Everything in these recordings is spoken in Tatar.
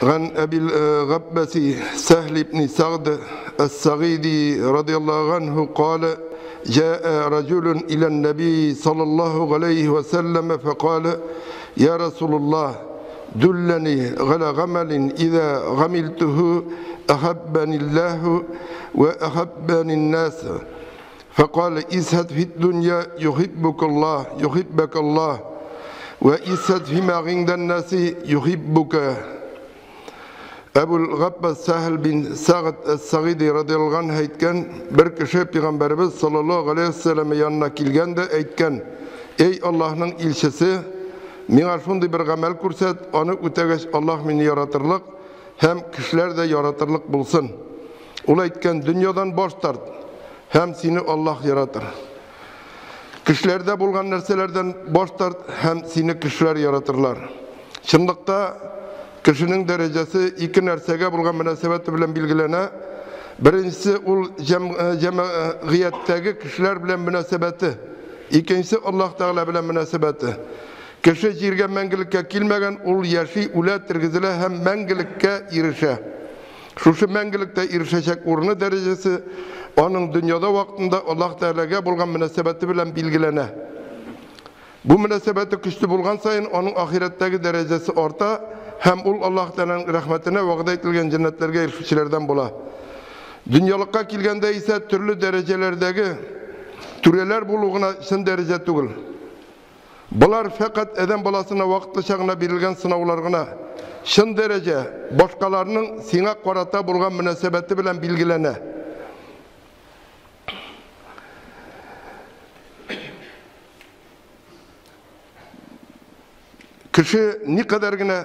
عن أبي الغبس سهل بن سعد السعيدي رضي الله عنه قال: جاء رجل إلى النبي صلى الله عليه وسلم فقال: يا رسول الله، دلني على عمل إذا عملته أحبني الله وأحبني الناس. فقال: ازهد في الدنيا يحبك الله يحبك الله، وازهد فيما عند الناس يحبك. Әбул Габбас Сәһл бин Сәгъд әс-Сәгыйди радиаллаһу анһу әйткән, бер кеше пәйгамбәребез саллаллаһу алейһи ва сәлләм янына килгән дә әйткән: "Эй Аллаһның илчесе, миңа шундый бер гамәл күрсәт, аны үтәгәч Аллаһ мине яратырлык һәм кешеләр дә яратырлык булсын." Ул әйткән: "Дөньядан баш тарт һәм сине Аллаһ яратыр. Кешеләрдә булган нәрсәләрдән баш тарт һәм сине кешеләр яратырлар." Чынлыкта кешенең дәрәҗәсе ике нәрсәгә булган мөнәсәбәте белән билгеләнә. Беренчесе ул җәмгыятьтәге кешеләр белән мөнәсәбәте. Икенчесе Аллаһ Тәгалә белән мөнәсәбәте. Кеше җиргә мәңгелеккә килмәгән, ул яши, үлә, тергезелә һәм мәңгелеккә ирешә. Шушы мәңгелектә ирешәчәк урыны дәрәҗәсе аның дөньяда вакытында Аллаһ Тәгаләгә булган мөнәсәбәте белән билгеләнә. Бу мөнәсәбәте көчле булган саен аның ахирәттәге дәрәҗәсе арта һәм ул Аллаһ Тәгаләнең рәхмәтенә вәгъдә ителгән җәннәтләргә ирешүчеләрдән була. Дөньялыкка килгәндә исә төрле дәрәҗәләрдәге түрәләр булу гына чын дәрәҗә түгел. Болар фәкать адәм баласына вакытлыча гына бирелгән сынаулар гына. Чын дәрәҗә башкаларның сиңа карата булган мөнәсәбәте белән билгеләнә. Кеше никадәр генә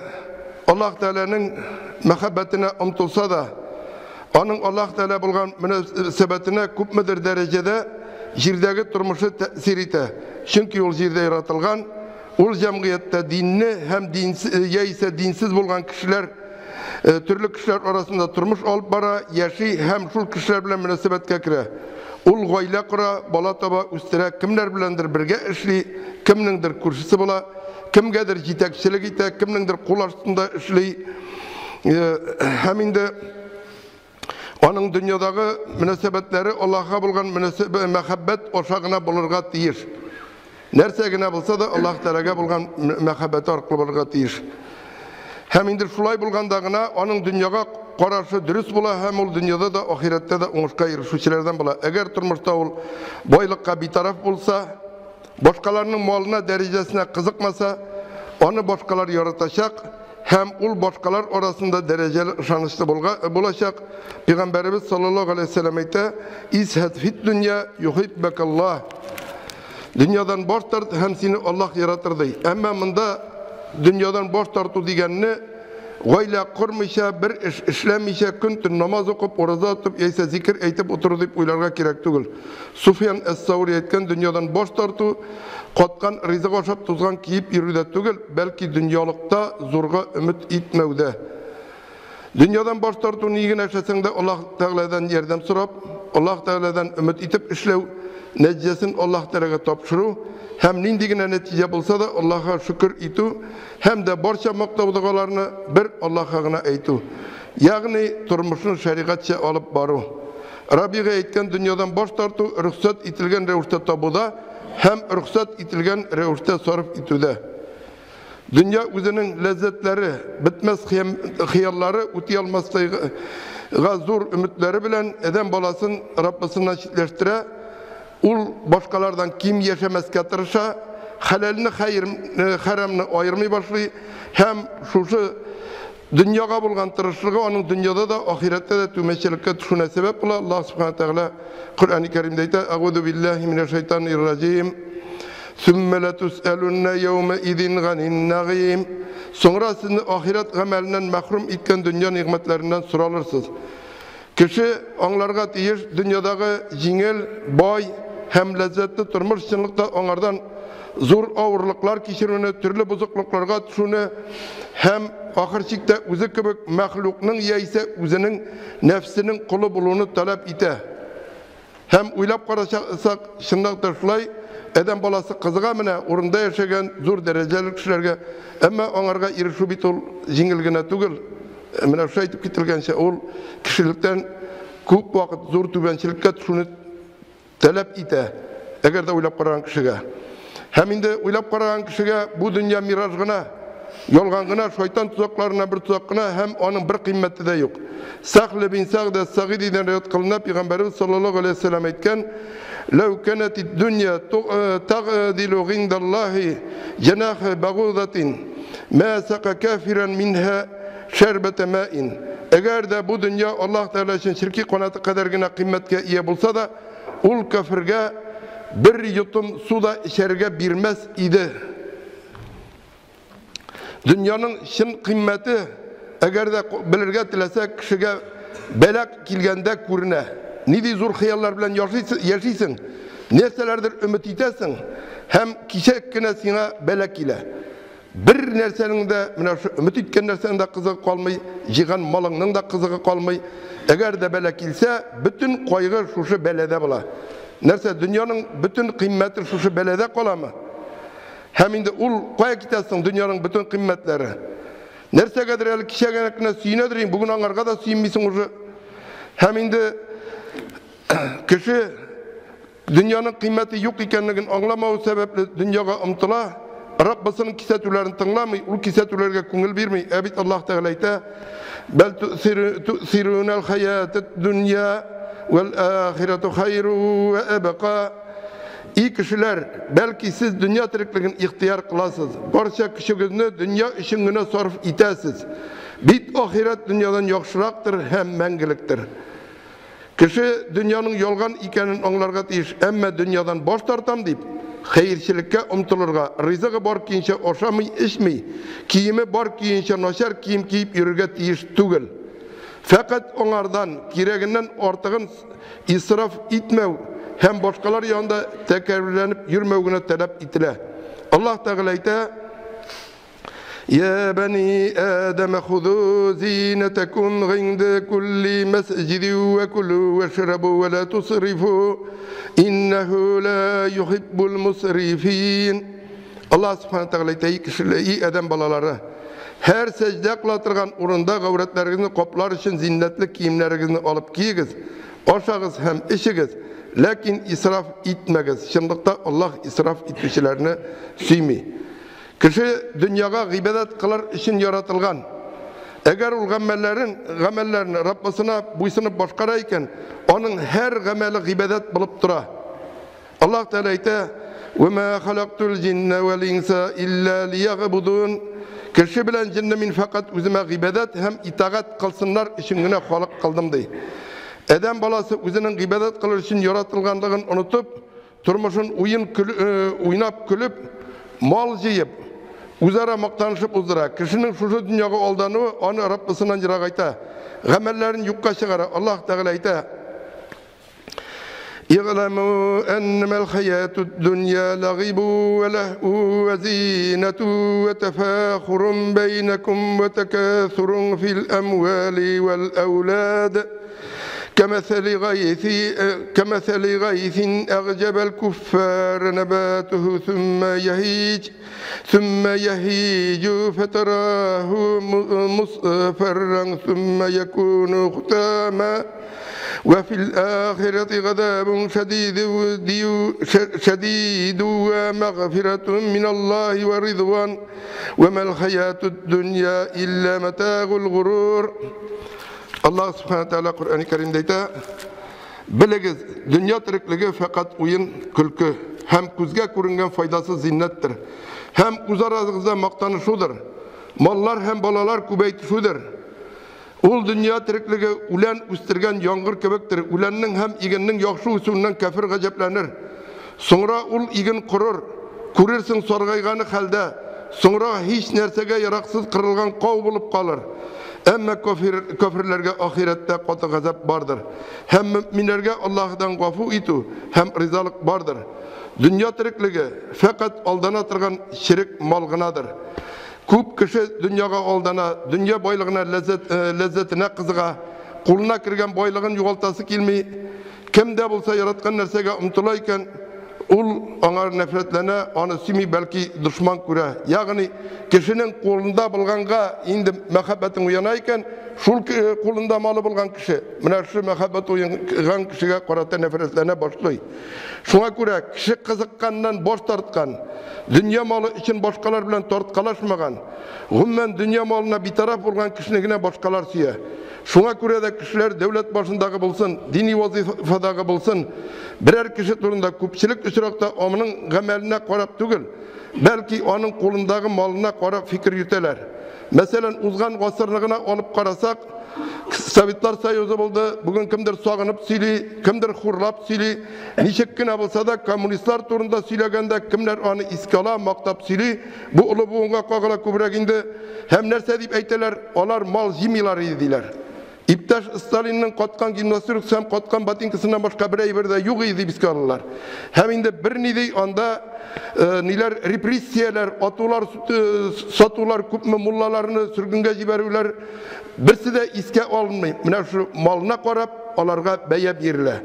Аллаһ Тәгаләнең мәхәббәтенә омтылса да, аның Аллаһ Тәгалә булган мөнәсәбәтенә күпмедер дәрәҗәдә җирдәге тормышы тәэсир итә. Чөнки ул җирдә яратылган, ул җәмгыятьтә динне һәм динсез яисә динсез булган кешеләр төрле кешеләр арасында тормыш алып бара, яши һәм шул кешеләр белән мөнәсәбәткә керә. Ул гаилә кора, бала таба, үстерә, кемнәр беләндер бергә эшли, кемнеңдер күршесе була, кемгәдер җитәкчелек итә, кемнеңдер кул астында эшли. Һәм инде аның дөньядагы мөнәсәбәтләре Аллаһка булган мәхәббәт аша гына булырга тиеш. Нәрсә генә булса да Аллаһ Тәгаләгә булган мәхәббәте аркылы булырга тиеш. Һәм инде шулай булганда гына аның дөньяга карашы дөрес була һәм ул дөньяда да, ахирәттә дә уңышка ирешүчеләрдән була. Әгәр тормышта ул байлыкка битараф булса, башкаларның малына, дәрәҗәсенә кызыкмаса, аны башкалар яратачак һәм ул башкалар арасында дәрәҗәле ышанычлы булачак. Пәйгамбәребез саллаллаһу алейһи ва сәлләм әйтә: "Изһад фид дөнья юхиббакаллаһ." Дөньядан баш тарт һәм сине Аллаһ яратыр ди. Әмма монда дөньядан баш тарту дигәнне гаилә кормыйча, бер эш эшләмичә, көн-төн намаз укып, ураза тотып яисә зикер әйтеп утыру дип уйларга кирәк түгел. Суфиян әс-Саури әйткән, дөньядан баш тарту каткан ризык ашап, тузган киеп йөрүдә түгел, бәлки дөньялыкта зурга өмет итмәүдә. Дөньядан баш тарту ни генә эшләсәң дә Аллаһ Тәгаләдән ярдәм сорап, Аллаһ Тәгаләдән өмет итеп эшләү, нәтиҗәсен Аллаһ Тәгаләгә тапшыру һәм нинди генә нәтиҗә булса да Аллаһка шөкер итү һәм дә барча мактау догаларны бер Аллаһка гына әйтү. Ягъни тормышны шәригатьчә алып бару. Рабига әйткән, дөньядан баш тарту рөхсәт ителгән рәвештә табуда һәм рөхсәт ителгән рәвештә сарыф итүдә. Дөнья үзенең ләззәтләре, бетмәс хыяллары, үти алмастайга зур өметләре белән адәм баласын Раббысыннан читләштерә. Ул башкалардан ким яшәмәскә тырыша, хәләлне хәрамны аермый башлый һәм шушы дөньяга булган тырышлыгы аның дөньяда да, ахирәттә дә түмәнчелеккә төшүенә сәбәп була. Аллаһ субхана тәгалә Коръәни Кәримдә әйтә: "Әгуду биллаһи минәш шайтанир раҗим. Сумма латусалунна яума идин ганин нагим." Соңра сезне ахирәт гамәленнән мәхрүм иткән дөнья нигъмәтләреннән соралырсыз. Кеше аңларга тиеш, дөньядагы җиңел, бай һәм ләззәтле тормыш чынлыкта аңардан зур авырлыклар кичерүне, төрле бозыклыкларга төшүне һәм ахыр чиктә үзе кебек мәхлукның яисә үзенең нәфсенең колы булуны таләп итә. Һәм уйлап карасак, чынлыкта та шулай, адәм баласы кызыга менә урында яшәгән зур дәрәҗәле кешеләргә, әмма аңарга ирешү бит ул җиңел генә түгел. Менә шулай әйтеп кителгәнчә, ул кешелектән күп вакыт зур түбәнчелеккә төшүне таләп итә, әгәр дә уйлап караган кешегә. Һәм инде уйлап караган кешегә бу дөнья мираж гына, ялган гына, шайтан тозакларына бер тозак кына һәм аның бер кыйммәте дә юк. Сахл бин Сагд әс-Сагидидән риваять кылына, пәйгамбәребез саллаллаһу алейһи ва сәлләм әйткән: "Ләү канатид дөнья тагдилу гиндаллаһи җанах багудатин, ма сака кафиран минһа шәрбәтә маин". Әгәр дә бу дөнья Аллаһ Тәгалә өчен черки канаты кадәр генә кыйммәткә ия булса да, ул кафиргә бер йотым су да эчәргә бирмәс иде. Дөньяның чын кыйммәте, әгәр дә белергә теләсә, кешегә бәла килгәндә күренә. Нинди зур хыяллар белән яшисең, нәрсәләрдер өмет итәсең, һәм кисәк кенә сиңа бәла килә. Бер нәрсәнең дә, менә шу өмет иткән нәрсәнең дә кызыгы калмый, җыйган малыңның да кызыгы калмый. Әгәр дә бәла килсә, бөтен кайгы шушы бәләдә була. Нәрсә, дөньяның бөтен кыйммәте шушы бәләдә каламы? Һәм инде ул кая китә соң дөньяның бөтен кыйммәтләре? Нәрсәгәдер әле кичә генә кенә сөенәдер инде, бүген аңарга да сөенмисең уже. Һәм инде кеше дөньяның кыйммәте юк икәнлеген аңламавы сәбәпле дөньяга омтыла, Раббысының кисәтүләрен тыңламый, ул кисәтүләргә күңел бирми. Ә бит Аллаһ Тәгалә әйтә: "Бәл ту'сирунал хаятад дөнья вәл ахирату хайру ва абqa". И кешеләр, бәлки сез дөнья тереклеген ихтыяр кыласыз, барча көчегезне дөнья өчен генә сарыф итәсез. Бит ахирәт дөньядан яхшырактыр һәм мәңгелектер. Кеше дөньяның ялган икәнен аңларга тиеш, әмма дөньядан баш тартам дип, хәерчелеккә омтылырга, ризыгы бар көенчә ашамый, эчми, киеме бар көенчә начар кием киеп йөрергә тиеш түгел. Фәкать аңардан кирәгеннән артыгын исраф итмәү һәм башкалар янында тәкәбберләнеп йөрмәү генә таләп ителә. Аллаһ Тәгалә әйтә: "Я бани Адама хузу зинатакум гинда кулли масҗиди ва кулу вашрабу ва ла тусрифу иннаху ла юхиббул мусрифин". Аллаһ Субхана Тәгалә әйтә: "И кешеләр, и адәм балалары, һәр сәҗдә кыла торган урында гаурәтләрегезне каплар өчен зиннәтле киемнәрегезне алып киегез, ашагыз һәм эчегез, ләкин исраф итмәгез. Чынлыкта Аллаһ исраф итүчеләрне сөйми". Кеше дөньяга гыйбадәт кылыр өчен яратылган. Әгәр ул гамәлләрен, гамәлләрен Раббысына буйсынып башкара икән, аның һәр гамәле гыйбадәт булып тора. Аллаһ Тәгалә әйтә: "Ва ма халактул җинна вал инса илля лиягъбудун". Кеше белән җинне мин фәкать үземә гыйбадәт һәм итагать кылсыннар өчен генә халык кылдым, ди. Адәм баласы үзенең гыйбадәт кылыр өчен яратылганлыгын онытып, тормышын уен уйнап көлеп, мал җыеп, үзара мактанышып уздыра. Кешенең шушы дөньяга алдануы аны Раббысыннан ерагайта, гамәлләрен юкка чыгара. Аллаһ Тәгалә әйтә: "Игъламу аннамал хаятуд дөнья лагибу ва лаху ва зинату ва тафахурун байнакум ва такасурун фил амвали вал аулад. كمثل غيث أعجب الكفار نباته ثم يهيج فتراه مصفرا ثم يكون ختاما وفي الآخرة عذاب شديد ومغفرة من الله ورضوان وما الحياة الدنيا إلا متاع الغرور". Аллаһ Субхана Тәгалә Коръәни Кәримдә әйтә: "Белегез, дөнья тереклеге фәкать уен, көлке һәм күзгә күренгән файдасыз зиннәттер. Һәм үзарагызда мактанышудыр, маллар һәм балалар күбәйтүдер. Ул дөнья тереклеге үлән үстергән яңгыр кебектер. Үләннең һәм игеннең яхшы үсүеннән кафир гаҗәпләнер. Соңра ул иген корыр, күрерсең саргайганы хәлдә, соңра һич нәрсәгә яраксыз кырылган кау булып калыр. Әмма кафирләргә ахирәттә каты газап бардыр. Һәм мөэминнәргә Аллаһыдан гафу итү һәм ризалык бардыр. Дөнья тереклеге фәкать алдана торган черек мал гынадыр. Күп кеше дөньяга алдана, дөнья байлыгына ләззәтенә кызыга, кулына кергән байлыгын югалтасы килми. Кем дә булса яраткан нәрсәгә омтыла икән, ул аңар нәфрәтләнә, аны сөйми, бәлки дошман күрә. Ягъни кешенең кулында булганга инде мәхәббәтең уяна икән, шул кулында малы булган кеше, менә шул мәхәббәт уянган кешегә карата нәфрәтләнә башлый. Шуңа күрә кеше кызыкканнан баш тарткан, дөнья малы өчен башкалар белән тарткалашмаган, гомумән дөнья малына битараф булган кешене генә башкалар сөя. Шуңа күрә дә кешеләр дәүләт башындагы булсын, дини вазифадагы булсын, берәр кеше турында күпчелек очракта аның гамәленә карап түгел, бәлки аның кулындагы малына карап фикер йөртәләр. Мәсәлән, узган гасырны гына алып карасак, Советлар Союзы булды, бүген кемдер сагынып сөйли, кемдер хурлап сөйли. Ничек кенә булса да, коммунистлар турында сөйләгәндә кемнәр аны искә ала, мактап сөйли, бу олы буынга кагыла күбрәк инде. Һәм нәрсә дип әйтәләр? Алар мал җыймыйлар иде диләр. Иптәш Сталинның каткан гимнастеркасы һәм каткан ботинкасыннан башка бер әйбер дә юк иде дип искә алалар. Һәм инде берни анда ниләр репрессияләр, атулар, сатулар, күпме муллаларны сөргенгә җибәрүләр берсе дә искә алынмый. Менә шу малына карап аларга бәя бирелә.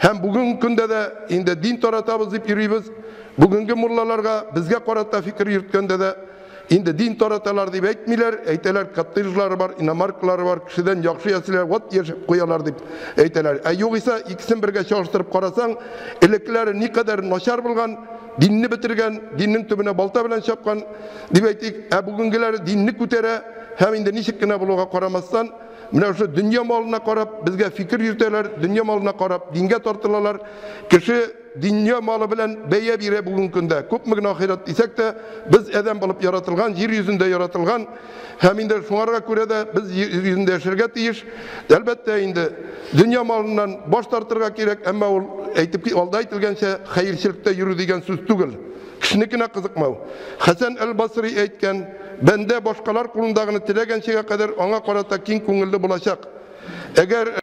Һәм бүгенге көндә дә инде дин таратабыз дип йөрибез. Бүгенге муллаларга безгә карата фикер йөрткәндә дә инде дин тараталар дип әйтмиләр, әйтәләр коттеджлары бар, иномаркалары бар, кешедән яхшы яшиләр, вот яшәп куялар дип әйтәләр. Ә югыйсә икесен бергә чагыштырып карасаң, элеккеләре никадәр начар булган, динне бетергән, диннең төбенә балта белән чапкан дип әйтик, ә бүгенгеләре динне күтәрә һәм инде ничек кенә булуга карамастан, менә шул дөнья малына карап безгә фикер йөртәләр, дөнья малына карап дингә тартылалар. Кеше дөнья малы белән бәя бирә бүгенге көндә. Күпме генә ахирәт дисәк тә, без адәм булып яратылган, җир йөзендә яратылган һәм инде шуңарга күрә дә без җир йөзендә яшәргә тиеш. Әлбәттә инде дөнья малыннан баш тартырга кирәк, әмма ул әйтеп алда әйтелгәнчә хәерчелектә йөрү дигән сүз түгел. Кешенекенә кызыкмау. Хәсән әл-Басри әйткән, бәндә башкалар кулындагыны теләгәнчегә кадәр аңа карата киң күңелле булачак. Әгәр